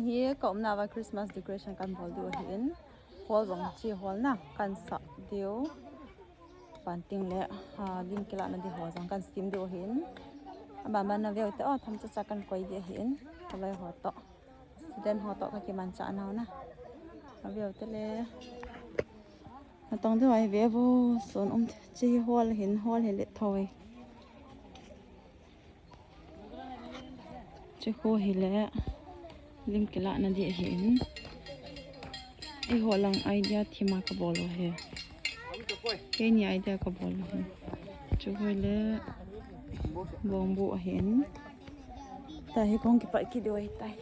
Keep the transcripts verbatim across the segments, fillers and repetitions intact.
Hi ka umna va Christmas decoration kan bol diu ahin. Hall jong chi hall na kan sa diu. Banting le, ah, lim kilahna di hall jong kan sem diu ahin. Aban ban na veu te, oh, themcha cha kan koi di ahin. Kaloi ho to. Student ho to ka kimancha nau na. Veu te le. Natong diu ahi ve vo, son um te. Chi hall hin, hall hi le thoi. Chi khu hi le lim kilahna di ahin. Eiho lang idea thima ka bol u ahi. Keini idea ka bol u ahi. Chi khu hi le bongbu ahin. Tahi kong kipat kit diu ahitai.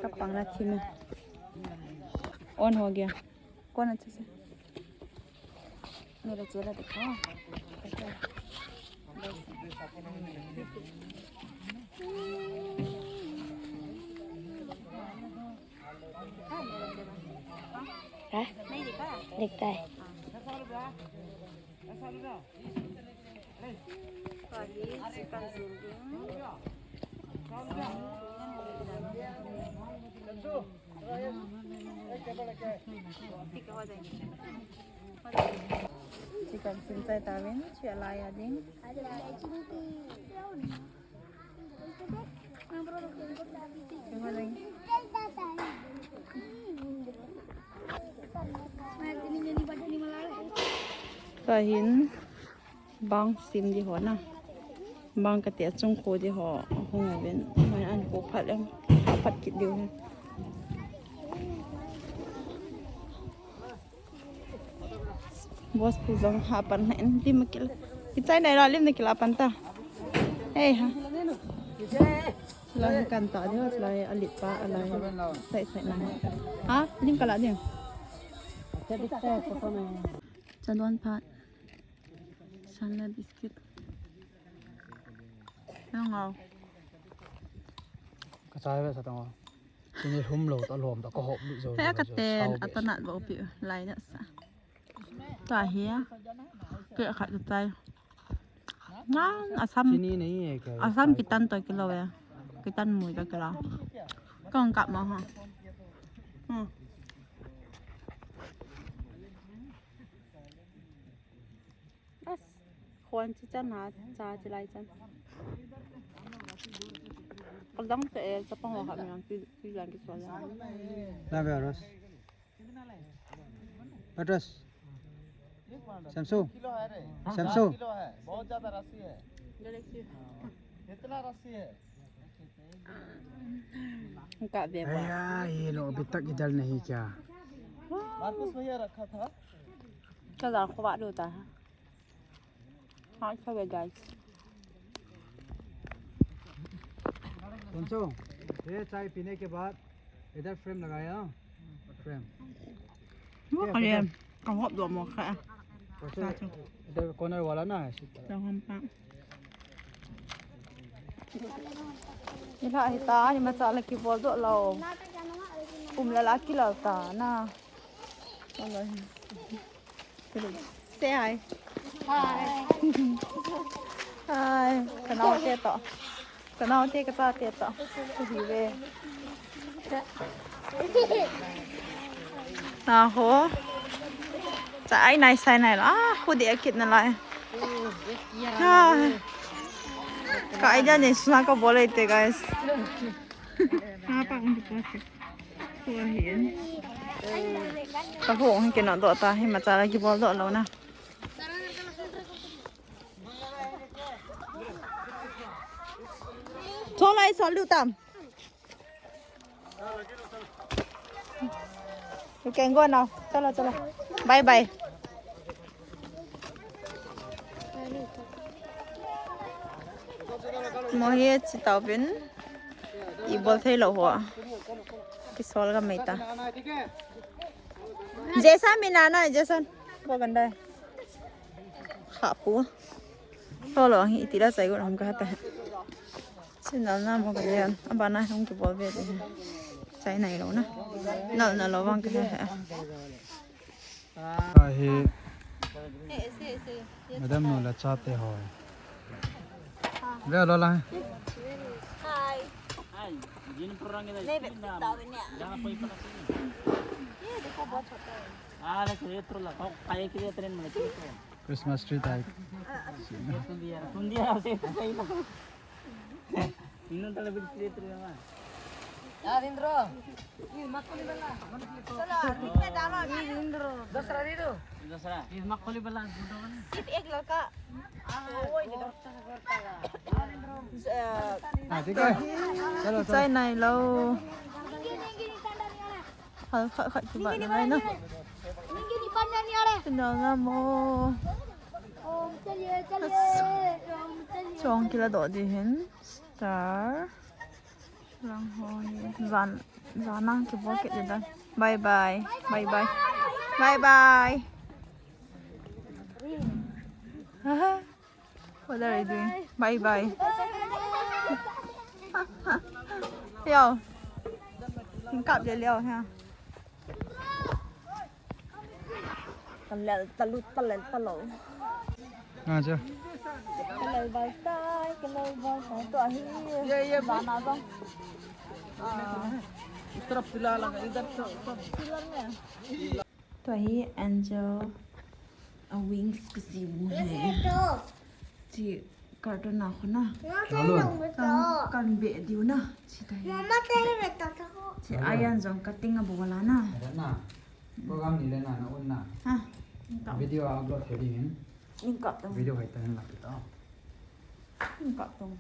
Ka pang na thim. On ho gaya. कौन अच्छा से? मेरा चेहरा दिखाओ। हाँ? नहीं दिखा? दिखता है। Chicken sin chai tavin, chi alai a ding. Tua hin bang sem di ho na. Bang kati a chung khu di ho hung uvin. Mai an khu phat em. Phat kit diu hin. Boss pu jong ha pan na in lim kila. Kichai nai lo lim na kila pan ta. Hey ha. Lai kan ta diu, lai alit pa, lai. Sai sai na. Ha, lim kala diu. Cha don phat. San le biscuit. Nang au. Ka chai ve sa tong. Chini lhum lou ta lhom ta ka hop lut jo. He ka ten, atanat bo pi lai na sa. Tua hi a. Ke khat ka chai. Nang asam. Chini nahi hai kya? Asam kitan to kilo ya. Kitan mui ka kilo. Kong kap mo ha. Hmm. Bas, khon chi chan ha, cha chi lai chan. Kadang te e, chapang ho khat mi lang chi, chi lang kisol lang. Na ve Ros. Ros. Samsu. Samsu. कितना राशि है? Ka ve ba. अरे यार, ये लोग अभी तक इधर नहीं क्या? मार्कस भैया रखा था। Ka jang kho ba lo ta ha. Hi, hello guys. Samsu, ये चाय पीने के बाद इधर फ्रेम लगाया, frame. Mo kare, ka hop do mo kha. Kasi इधर कॉर्नर वाला ना है, इसी तरह। Ka hom pa. Ni la hita, ni ma cha la kibol doh lou. Kum la la kilal ta na. Say hi. Hi. Hi. Ka nao te to. Ka nao te ka cha te to. Ka hi ve. Na ho. Cha ai nai sai nai la. Ah, khu de kit na lai. Ah. Ka idea nei suna ka bol te, guys. Ha pa un ki post. Ka hung kinoh doh ta, hi ma cha la kibol doh lou na. Tho lai sol lu tam. You can go now. Chalo, chalo. Bye bye. Mo hi chi tauvin. I bol thei lou ho. Kisol ga mai ta. Jason mina na, Jason. Bo ganda. Kha pu. Tho lou hi ti la chai go ram ka ta. Chin nal na mo ka lian. Abana hung kibol ve de. Chai nai lou na. Nal na lou vang ka he. Hi. Madam nu la chate ho. Ve lo la. Hi. जिन प्रोग्राम के नहीं, इतना बेटा, नहीं। जहाँ कोई पता नहीं। ये देखो, बहुत छोटा है। आ, देख, ये तो लगा, खाए के लिए ट्रेन में, ठीक है। Christmas tree type. ये तुम दिया, तुम दिया, उसे तो सही ना। इन्होंने तो लगा, ये तो लगा। यार, इंद्रो। ये मत खोली बल्ला। चलो, कितने डालो? ये इंद्रो। दसरा दे दो। दसरा। ये मत खोली बल्ला, बूढ़ा वाला। सिर्फ एक लड़का। हाँ, ठीक है। चलो, चलो। Chai nai lo. Hal khat khat kibat na nai na. Kina na mo. Chong kila do di hin. Star. Lang ho hi. Jan, jan ang kibol kit di dan. Bye bye. Bye bye. Bye bye. What are you doing? Bye bye. Yo. Tingkap dia liao ha. Talel talu talel talo. Acha. Talel baltai, talel baltai. To ahi. Ye, ye, bana dong. Ah. Is taraf pila laga, idhar to, to. Pillar mein. Tua hi Angel a wings kasem u ahi. Chi carton a khun a. Kan, kan beh diu na. Chi ta hi. Chi Ayan jong cutting abol a na. Program ni le na, na un na. Ha. Video upload thei ding in. Ning kap tong. Video hai ta hin la kita. Ning kap tong.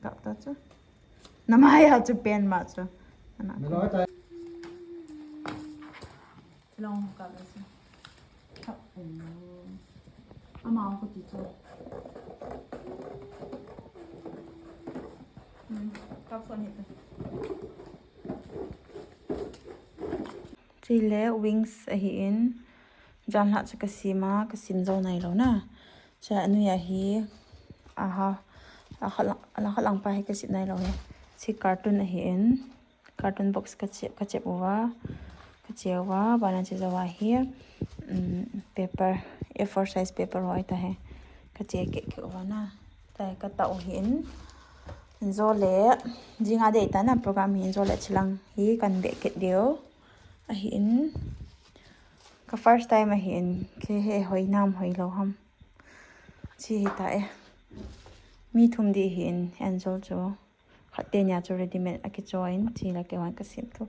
Kap ta chu. Namai a chu pen ma chu. Ana. Long kap ta chu. Kap. Ama ko ti chu. Kap son hi ta. Chule wings ahin, janhi chu kasem a, kasem jou nailou na. Chule anoi a hi, aha, akhat lang, akhat lang pa hi kasem nailou hi. Chi carton ahin, carton box kache, kache uva, kache uva, bana che jou a hi, um, paper, A four size paper ho ahi ta hi. Kache kit kit uva na. Tua hi katah u ahin, jole, jing a dei ta na program hi, jole chilang hi kan beh kit diu. Ahin, ka first time ahin, kei he hoi nam hoi lou ham. Chi hi ta e. Mi thum di ahin, Angel chu. Khat teni a chu ready made a kicho in, chi la kei vang kasem thu.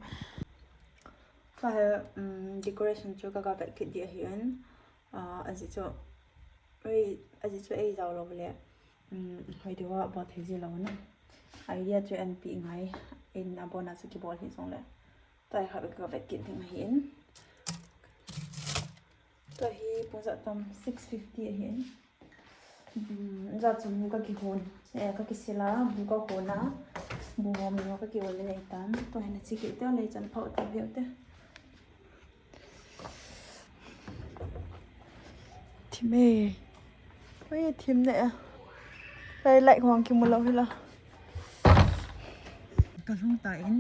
Ka he, um, decoration chu ka ga beh kit di ahin. Ah, ajeh chu, ei, ajeh chu ei jao lou le, um, hoi diu a bol thei ji lou na. Idea chu an pe ngai, in abon a chu kibol hi jong le. Tua hi kha beh ka beh kit ding ahin. Tua hi pung ja tam six fifty ahin. Hmm, ja chu bu ka kihon. Eh, ka kisil a, bu ka hon a. Bu hom lo ka kihon le nei tan. Tua hi na chi kit te le chan phau te veu te. Thim e. Oi, thim ne. Lai lai hong kimu lou hi la. Ka lhung ta in.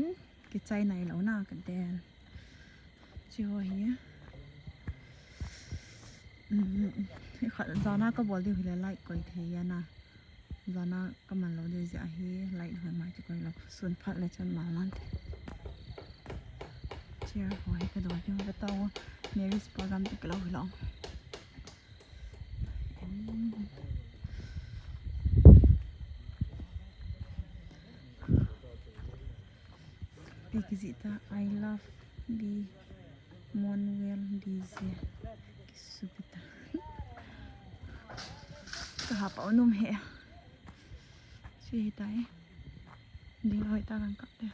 Kichai nailou na ka den. Chi ho hi. Um, khat jana ka bol diu hi le light koi thei a na. Jana ka man lou diu jeh a hi light hoi mai chu koi lou. Sun phat le chun mal man te. Chair ho hi ka dol diu ka tao. Marriage program te ka lou hi lou. Pi kijih ta, I love the Monwell D J. Kisupi ta. Ka hap a um he. Si hi ta e. Ding loi ta kan kap te.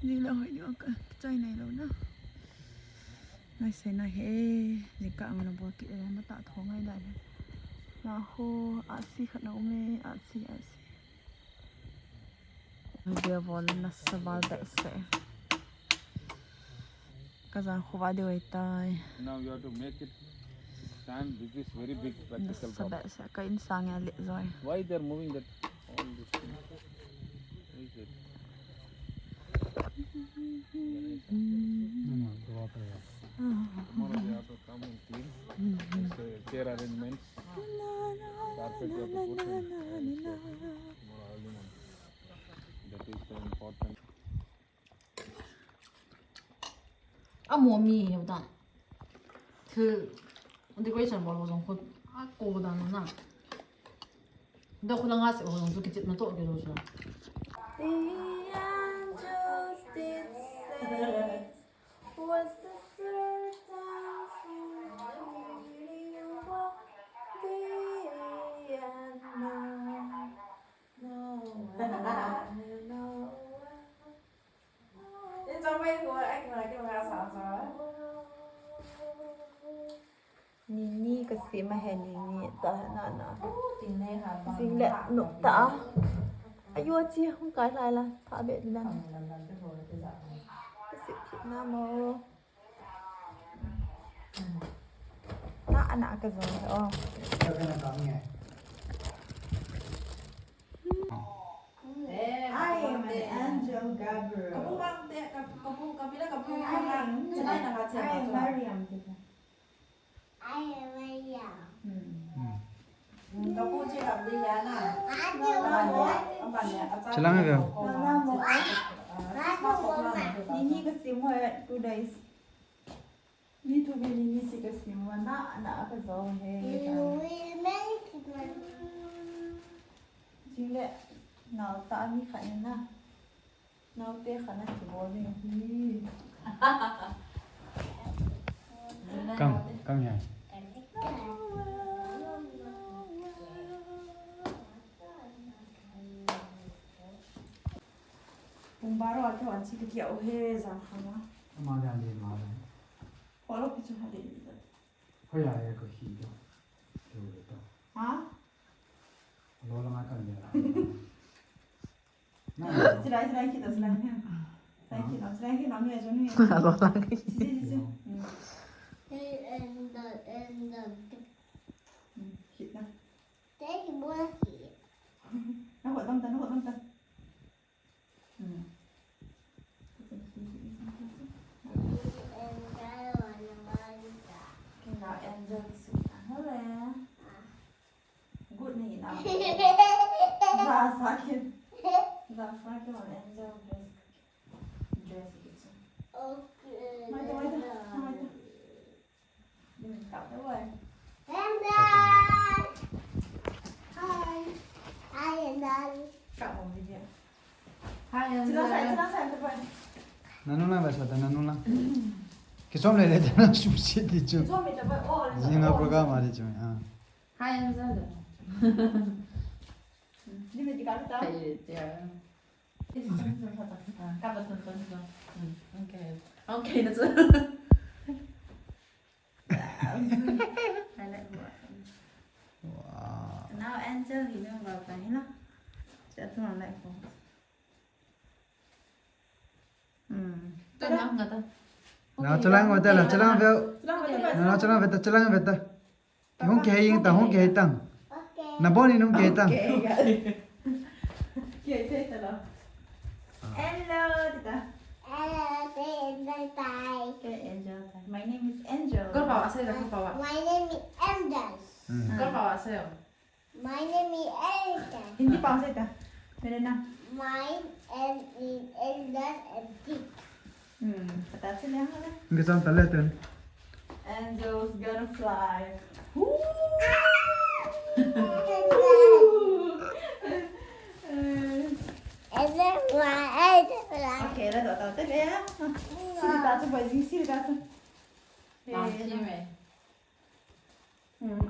Ding loi ding ka chai nailou na. Ngai sei na he. Ding ka ang na bol kit le ma ta tho ngai da le. Na ho a si khat na um e, a si, a si. Video bol na sa bal behseh. Ka jan khovah diu ahitai. Now you have to make it stand. This is very big practical problem. Nasa behseh, ka in sang a le joi. Why they are moving that, all this thing? Why is it? No, no, go up there. Tomorrow they also come and clean. It's, uh, chair arrangements. Carpet you have to put in, uh, it's, uh, tomorrow early morning. That is the important. Amo mi he dan. Thil decoration bol ho jong khu ako dan na. Da khu langa se ho jong chu kichep na to ke lo chu. The angels did say, was the first time since the beginning of the end. No, no, no. Nini kasem ahi, nini ta na na. Jing le nop ta. Ayo chi hung kai lai la, tha be di dan. Kasem thip na mo. Na ana ka jong o. I am an angel, Gabriel. Kabu bang te, kabu, kabu, kabila kabu. I am, I am Mariam. I am Mariam. Hmm. Kabu che kabila na. Chilang ha. Nini kasem ho two days. Mi thu mi ni ni si kasem uva na, na ka jo he. Jing le, nao ta mi khat ni na. Nao te khat na kibol ni. Come, come here. Pung baro a keu an chi ka kia u he jam khang a. Ama le, ale ma le. Follow pi chu ha de ni ta. Hoiya e ko hi to. Keu le to. Ha? Lo la ma kan le la. Na. Silai, silai ki to, silai ni. Silai ki to, silai ki to, ni e jo ni. Lo la. Si, si, si, si. Hmm. Hey, and the, and the. Hmm, hit na. Take one hit. Na ho dam ta, na ho dam ta. Hmm. Kina angel kisu ta hole. Good ni na. Za sa kin. Za sa kin angel dress. Dress kisu. Okay. Mai ta, mai ta, mai ta. Hi. Hi, Angel. Nanu lang ba sa ta, nanu lang. Kichom le le ta na susi ti chu. Jing a program a ti chu. Ah. Hi, Angel. Hi, yeah. Okay. Okay, that's it. I like who. Wow. Now Angel, you know about that, you know? Just don't like who. Hmm. Tanya nga ta. Nao, chelang veta la, chelang ve. Nao, chelang veta, chelang veta. Hung kihei ta, hung kihei tang. Okay. Na bon in hung kihei tang. Okay, got it. Kihei ta la. Hello, tita. Hello, tita. Kei Angel tai. My name is Angel. Kol pao ase, kol pao. My name is Angel. Hmm. Kol pao ase. My name is Angel. Hindi pao ase ta. Mere naam. My name is Angel and Dick. Hmm, pata chale hale. Nge sam tale ten. Angels gonna fly. Woo! And then fly, and then fly. Okay, let's go. Sili ta chu, boy, sili ta chu. Hey, hey, hey. Hmm.